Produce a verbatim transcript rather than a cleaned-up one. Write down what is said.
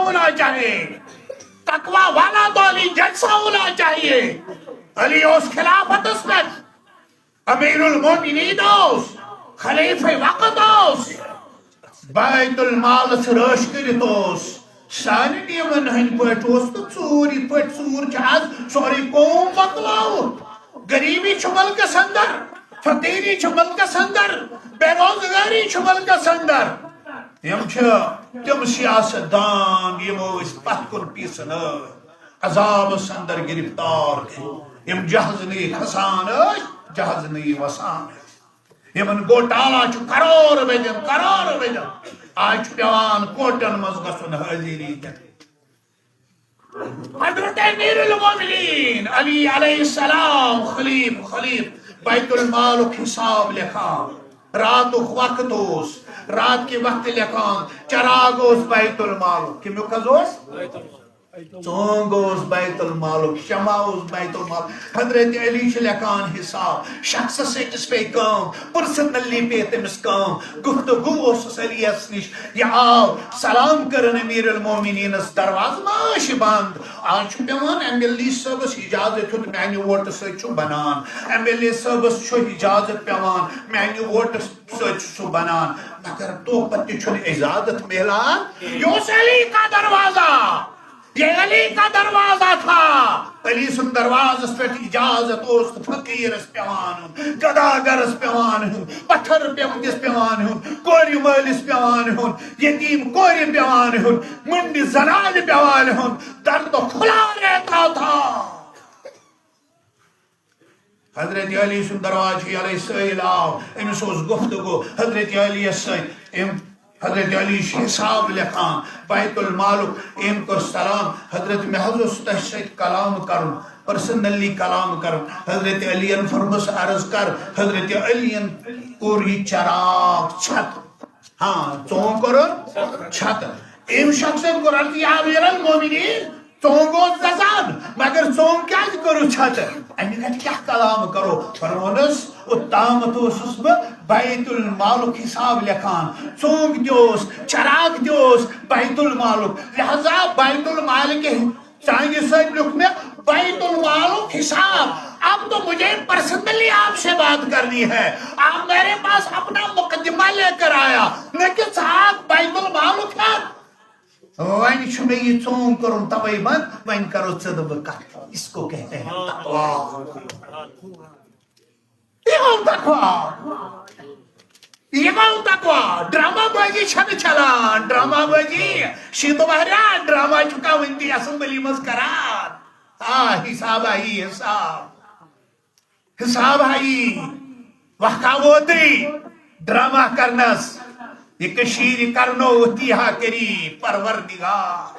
ہونا چاہیے، تقوی والا تو علی جیسا ہونا چاہیے۔ علی اوس خلافتس پٮ۪ٹھ، امیر المومنین اوس، خلیفہ وقت اوس، بیت المالس رٲچھ کٔرِتھ اوس۔ سانہِ نیمن ہٕنٛدۍ پٲٹھۍ اوس نہٕ ژوٗر، یِتھ پٲٹھۍ ژوٗر چھِ آز سورُے قوم مۄکلاوُن۔ غریبی چھِ مُلکس اندر، فقیری چھِ مُلکس اندر، بے روزگاری چھِ مُلکس اندر۔ یِم چھِ تِم سیاست دان یِمو أسۍ پتھ کُن پیٖسن ٲسۍ، عذابس اندر گرفتار کٔرِتھ۔ یِم جہازنٕے کھسان ٲسۍ، جہازنٕے وسان ٲسۍ۔ یِمن گوٹالا چھُ کرور ؤرین، کرور ؤرین۔ آز چھُ پٮ۪وان کوٹن منٛز گژھُن حٲضری دِنہِ۔ حضرت امیر المومنین علی علیہ السلام، خلیف، خلیف، بیت المالُک حساب لیکھان۔ راتُک وقت اوس، رات کہِ وقتہٕ لیکھان، چراغ اوس بیت المالُک۔ کمیُک حظ اوس؟ ژونگ اوس بیت المالُک، شمع اوس بیت المال۔ حضرت علی چھُ لیکھان حساب، شخصس أکِس پیٚیہِ کٲم، پٔرسنلی پیٚیہِ تٔمِس کٲم۔ گفتگو اوسُس علی یس نِش، یہِ آو، سلام کٔرٕن امیر المومنینس، دروازٕ ما ٲسۍ بند؟ آز چھُ پٮ۪وان ایم ایل اے صٲبس اجازت ہیوٚن میانہِ ووٹہٕ سۭتۍ چھُ بنان، ایم ایل اے صٲبس چھُ اجازت پٮ۪وان میانہِ ووٹہٕ سۭتۍ چھُ سُہ بنان، مگر توپتہٕ تہِ چھُنہٕ اجازت میلان۔ یہ اوس علی کا دروازہ، یہ علی کا دروازہ تھا۔ علی سُنٛد دروازس پٮ۪ٹھ اجازت اوس تہٕ فقیرس پٮ۪وان ہیوٚن، گداگرس پٮ۪وان ہیوٚن، پتھر پیوٚمتِس پٮ۪وان ہیوٚن، کورِ مٲلِس پٮ۪وان ہیوٚن، یتیٖم کورِ پٮ۪وان ہیوٚن، منڈِ زنانہِ پٮ۪وان ہیوٚن۔ در تو کھلا رہتا تھا۔ حضرت علی سُنٛد دروازٕ چھُ یَلَے، سٲیِل آو، أمِس اوس گفتگو حضرت علی یَس سۭتۍ۔ أمۍ، حضرت علی چھُ حساب لیکھان بیت المالُک۔ أمۍ کوٚر سلام، حضرت، مےٚ حظ اوس تۄہہِ سۭتۍ کلام کرُن، پرسنلی کلام کرُن۔ حضرت علی یَن فرموس عرض کر۔ حضرت علی یَن کوٚر یہِ چراغ چھت۔ ہاں، ژونگ کوٚرُن چھت۔ أمۍ شخصن کوٚر عرض، یا امیر المومنین، ژونگ اوس دزان، مگر ژونگ کیازِ کٔرٕو چھت؟ اَمہِ گرِ کیٛاہ کلام کرو؟ فرمونس، اوٚتامتھ اوسُس بہٕ بیت المالُک حساب لیکھان۔ ژونگ تہِ اوس، چراغ تہِ اوس بیت المالُک۔ لہذا بیت المال کے چانگہِ سۭتۍ لیوٚکھ مےٚ بیت المالُک حساب۔ اب تو مجھے پرسنلی آپ سے بات کرنی ہے۔ آپ میرے پاس اپنا مقدمہ لے کر آیا، نہ کہ ژٕ آکھ بیت المالُک ہٮ۪تھ۔ وۄنۍ چھُ مےٚ یہِ ژونگ کوٚرمُت، توے بند، وۄنۍ کرو ژٕ تہٕ بہٕ کتھ۔ اس کو کہتے ہیں تقویٰ۔ یہ گوٚو تقویٰ۔ یہ گوٚو تقویٰ۔ ڈرامہ بازی چھنہٕ چلان۔ ڈرامہ بازی، شیطو بہرا، ڈرامہ چھُکھا وُنہِ تہِ اسمبلی منٛز کران؟ آ، حساب آیی، حساب۔ حساب آیی۔ وقت ووتٕے ڈرامہ کرنس۔ یہ کشیر کرنو تیہا کری پروردگار۔